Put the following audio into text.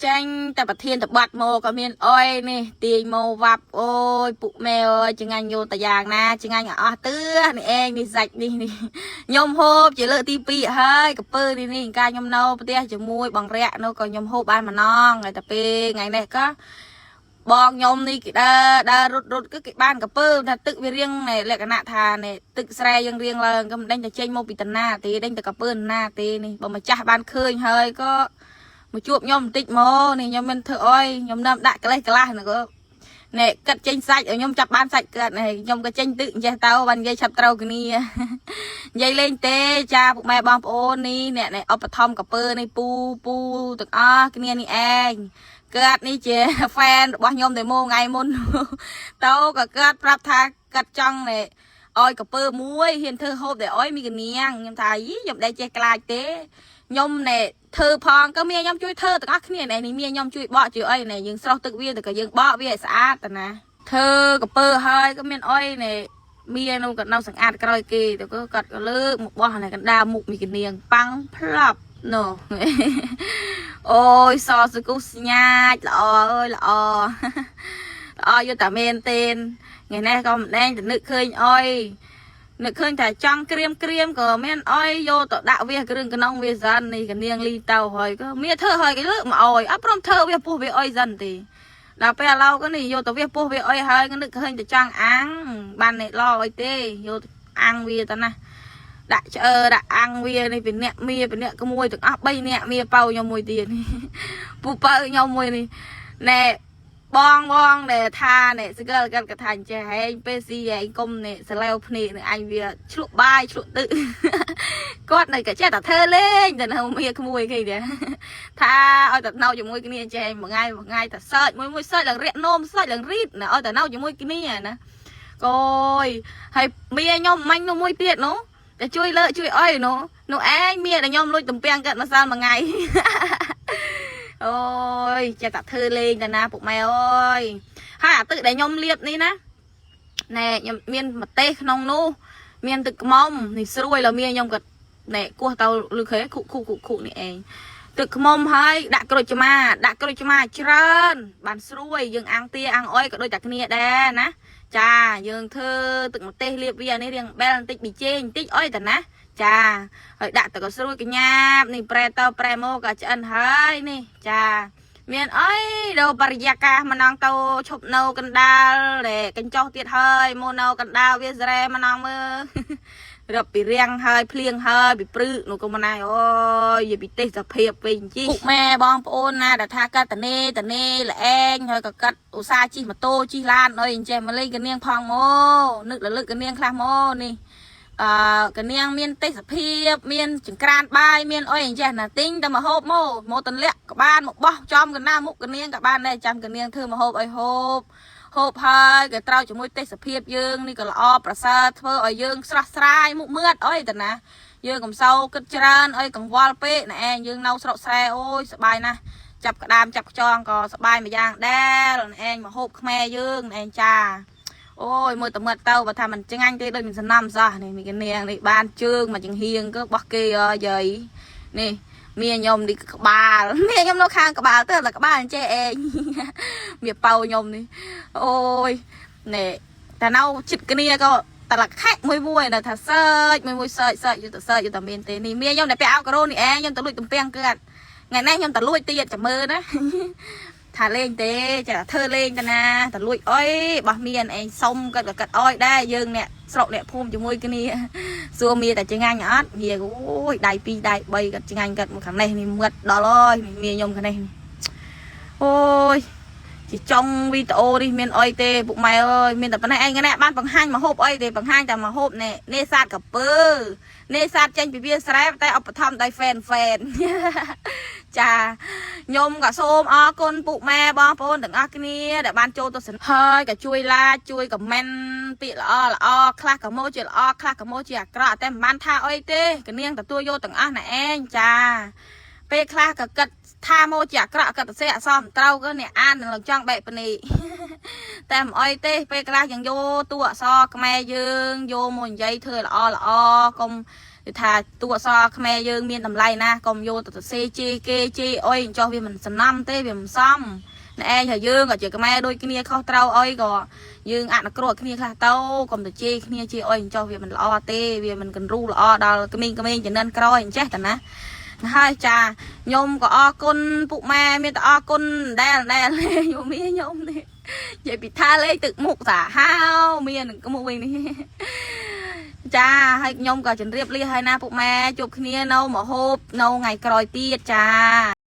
ចេញតែប្រធានតបាត់មកក៏មានអុយនេះទាញមកវ៉ាប់អូយពុកម៉ែអើយចងាញ់យោតាយ៉ាងណាចងាញ់ឲ្យអស់ទឿនេះឯងនេះសាច់នេះនេះខ្ញុំហូបជាលើកទី2ហើយកពើនេះនេះកាលខ្ញុំនៅផ្ទះជាមួយបងរយៈនោះក៏ខ្ញុំហូបបានម្ដងហើយតែពេលថ្ងៃនេះក៏បងខ្ញុំនេះគេដើរដើររត់រត់គឺគេបានកពើថាទឹកវារៀងលក្ខណៈថានេះទឹកស្រែយើងរៀងឡើងក៏មិនដេញតែចេញមកពីតាណាទេដេញតែកពើណាទេនេះបើម្ចាស់បានឃើញហើយក៏ មកជួបខ្ញុំបន្តិចមកនេះខ្ញុំមិនធ្វើអុយខ្ញុំនឹមដាក់ក្លេះក្លាស់ហ្នឹងក៏នេះកាត់ចេញសាច់ឲ្យខ្ញុំចាប់បានសាច់កាត់នេះខ្ញុំក៏ចេញទឹកអញ្ចេះទៅបាននិយាយឆាប់ត្រូវគ្នា និយាយលេងទេចាពុកម៉ែបងប្អូននេះអ្នកនេះឧបត្ថម្ភកពើនេះពូពូទាំងអស់គ្នានេះឯងគាត់នេះជា fan របស់ខ្ញុំតែមកថ្ងៃមុន ទៅក៏គាត់ប្រាប់ថាគាត់ចង់នេះឲ្យកពើមួយហ៊ានធ្វើហូបតែអុយមីកនាងខ្ញុំថាយីខ្ញុំដែរចេះខ្លាចទេខ្ញុំនេះធ្វើផងក៏មានខ្ញុំជួយធ្វើទាំងអស់គ្នានេះមានខ្ញុំជួយបកជួយអីនេះយើងស្រោះទឹកវាទៅក៏យើងបកវាឲ្យស្អាតតាណាធ្វើកពើហើយក៏មានអុយនេះមាននោះក៏នៅសង្អាតក្រោយគេទៅក៏គាត់ក៏លើកមកបោះនៅកណ្ដាលមុខមីកនាងប៉ាំងផ្លាប់នោះ អូយសសគុស្ញាចល្អអើយល្អ ល្អយកតែមែនទេថ្ងៃនេះក៏មិនដែងទៅនឹកឃើញអុយនឹកឃើញថាចង់ក្រៀមក្រៀមក៏មានអុយយកទៅដាក់វាគ្រឿងក្នុងវាសិននេះកនាងលីទៅហើយក៏មានធ្វើហើយគេលើកមកអុយអត់ព្រមធ្វើវាពោះវាអុយសិនទេដល់ពេលឥឡូវក៏នេះយកទៅវាពោះវាអុយហើយក៏នឹកឃើញតែចង់អាំងបាននេះល្អអុយទេយកទៅអាំងវាទៅណាដាក់ឆ្អើដាក់អាំងវានេះពីអ្នកមៀពីអ្នកក្មួយទាំងអស់3នាក់មៀប៉ៅខ្ញុំមួយទៀត ពូប៉ៅខ្ញុំមួយនេះណែបងបងដែលថានេះសកលគាត់ក៏ថាអញ្ចេះហែងពេលស៊ីហែងគុំនេះសលែវភ្នែកនឹងអញវាឆ្លក់បាយឆ្លក់ទឹក គាត់នៅក៏ចេះតែធ្វើលេងតែនៅមៀក្មួយគេទេថាឲ្យតែនៅជាមួយគ្នាចេះមួយថ្ងៃមួយថ្ងៃតែសើចមួយមួយសើចឡើងរាក់នោមសើចឡើងរីតណាឲ្យតែនៅជាមួយគ្នាណាកយហើយមៀខ្ញុំមាញ់នោះមួយទៀតនោះតែជួយលើកជួយអុយនោះនោះឯងមៀដែលខ្ញុំលួចទំពាំងគាត់ម្សិលមួយថ្ងៃ អូយចេះតែធ្វើលេងតាណាពុកម៉ែអើយហើយអាទឹកដែលខ្ញុំលាបនេះណាណែខ្ញុំមានម្ទេសក្នុងនោះមានទឹកខ្មុំនេះស្រួយแล้วមានខ្ញុំក៏ណែគោះទៅលឺខេខុខុខុខុនេះឯងទឹកខ្មុំហើយដាក់ក្រូចឆ្មាដាក់ក្រូចឆ្មាច្រើនបានស្រួយយើងអាំងទាអាំងអុយក៏ដូចតែគ្នាដែរណាចាយើងធ្វើទឹកម្ទេសលាបវានេះរៀងបែលបន្តិចប៊ីចេងបន្តិចអុយតាណាចាហើយដាក់ទៅក៏ស្រួយកញ្ញាបនេះប្រែទៅប្រែមកក៏ឆ្អិនហើយនេះចាមានអីដល់បរិយាកាសម្ដងទៅឈប់នៅកណ្ដាលដែលកញ្ចោះទៀតហើយមកនៅកណ្ដាលវាស្រែម្ដងមើល រាប់ពីរាំងហើយភ្លៀងហើយពីព្រឹកនោះក៏មិនដែរអូយនិយាយពីទេសភាពវិញជីពុកម៉ែបងប្អូនណាដែលថាកាត់តនេតនេល្អែងហើយក៏កាត់ឧស្សាហ៍ជិះម៉ូតូជិះឡានអីអញ្ចេះមកលេងកនាងផងមកនឹករលឹកកនាងខ្លះមកនេះអឺកនាងមានទេសភាពមានចង្ក្រានបាយមានអីអញ្ចេះណាទិញតែមកហូបមកមកទម្លាក់ក៏បានមកបោះចំកណ្ដាលមុខកនាងក៏បានដែរចាំកនាងធ្វើមកហូបឲ្យហូបហូបហើយក៏ត្រូវជាមួយទេសភាពយើងនេះក៏ល្អប្រសើរធ្វើឲ្យយើងស្រស់ស្រាយមុខມືតអីតាណាយើងកំសោគិតច្រើនអីកង្វល់ពេកណែឯងយើងនៅស្រុកស្រែអូយសប្បាយណាស់ចាប់ក្តាមចាប់ខ្យងក៏សប្បាយមួយយ៉ាងដែរណែឯងមកហូបខ្មែរយើងណែឯងចាអូយមើលតែមើលទៅបើថាមិនឆ្ងាញ់ទេដូចមិនសំណំសោះនេះមានកនាងនេះបានជើងមកចង្ហៀងក៏បោះគេយាយនេះមានខ្ញុំនេះក្បាលមានខ្ញុំនៅខាងក្បាលទៅតែក្បាលអញ្ចេះឯង មានប៉ៅខ្ញុំនេះអូយនេះតែនៅចិត្តគ្នាក៏តលខែមួយមួយនៅថាសើចមួយមួយសើចសើចយូរទៅសើចយូរតែមានទេនេះមានខ្ញុំតែពាក់អោការ៉ូនេះឯងខ្ញុំទៅលួចទំពាំងគាត់ថ្ងៃនេះខ្ញុំទៅលួចទៀតចាំមើលណា ថាលេងទេចាធ្វើលេងតាណាទៅលួចអុយបោះមានឯងសុំគាត់ក៏គាត់អុយដែរយើងអ្នកស្រុកអ្នកភូមិជាមួយគ្នាសួរមានតែចងាញ់អត់មានអូយដៃ2ដៃ3គាត់ចងាញ់គាត់មកខាងនេះនេះមឹតដល់ហើយមានខ្ញុំខាងនេះអូយជាចុងវីដេអូនេះមានអុយទេពុកម៉ែអើយមានតែប៉ុណ្ណេះឯងនេះបានបង្ហាញមកហូបអីទេបង្ហាញតែមកហូបនេះនេសាទកពើនេសាទចេញពីវាស្រែតែឧបត្ថម្ភដោយ fan fan ចាខ្ញុំក៏សូមអរគុណពុកម៉ែបងប្អូនទាំងអស់គ្នាដែលបានចូលទស្សនាហើយក៏ជួយ like ជួយ comment ពាក្យល្អល្អខ្លះក៏មកជាល្អខ្លះក៏មកជាអាក្រក់តែមិនបានថាអីទេកនាងទទួលយកទាំងអស់ណែឯងចាពេលខ្លះក៏គិតថាមកជាអាក្រក់ក៏ទៅសេអសមត្រូវក៏អ្នកអាននឹងចង់បែកភ្នែក តែមិនអីទេពេលខ្លះយើងយកតួអក្សរខ្មែរយើងយកមកនិយាយធ្វើល្អល្អកុំ គឺថាតួអក្សរខ្មែរយើងមានតម្លៃណាស់កុំយកទៅសរសេរជេរគេជេរអុយអញ្ចោះវាមិនសំណំទេវាមិនសមណែឯងហើយយើងក៏ជាខ្មែរដូចគ្នាខុសត្រូវអុយក៏យើងអនុគ្រោះឲ្យគ្នាខ្លះទៅកុំទៅជេរគ្នាជេរអុយអញ្ចោះវាមិនល្អទេវាមិនគំរូល្អដល់ក្មេងៗជំនាន់ក្រោយអញ្ចេះតាណាហើយចាខ្ញុំក៏អរគុណពុកម៉ែមានតែអរគុណដែលដែលខ្ញុំមានខ្ញុំនេះនិយាយពីថាលេខទឹកមុខសាហាវមាននឹងក្មួយនេះ ចាហើយខ្ញុំក៏ជម្រាបលាហើយណាពុកម៉ែជួបគ្នានៅមហូបនៅថ្ងៃក្រោយទៀតចា។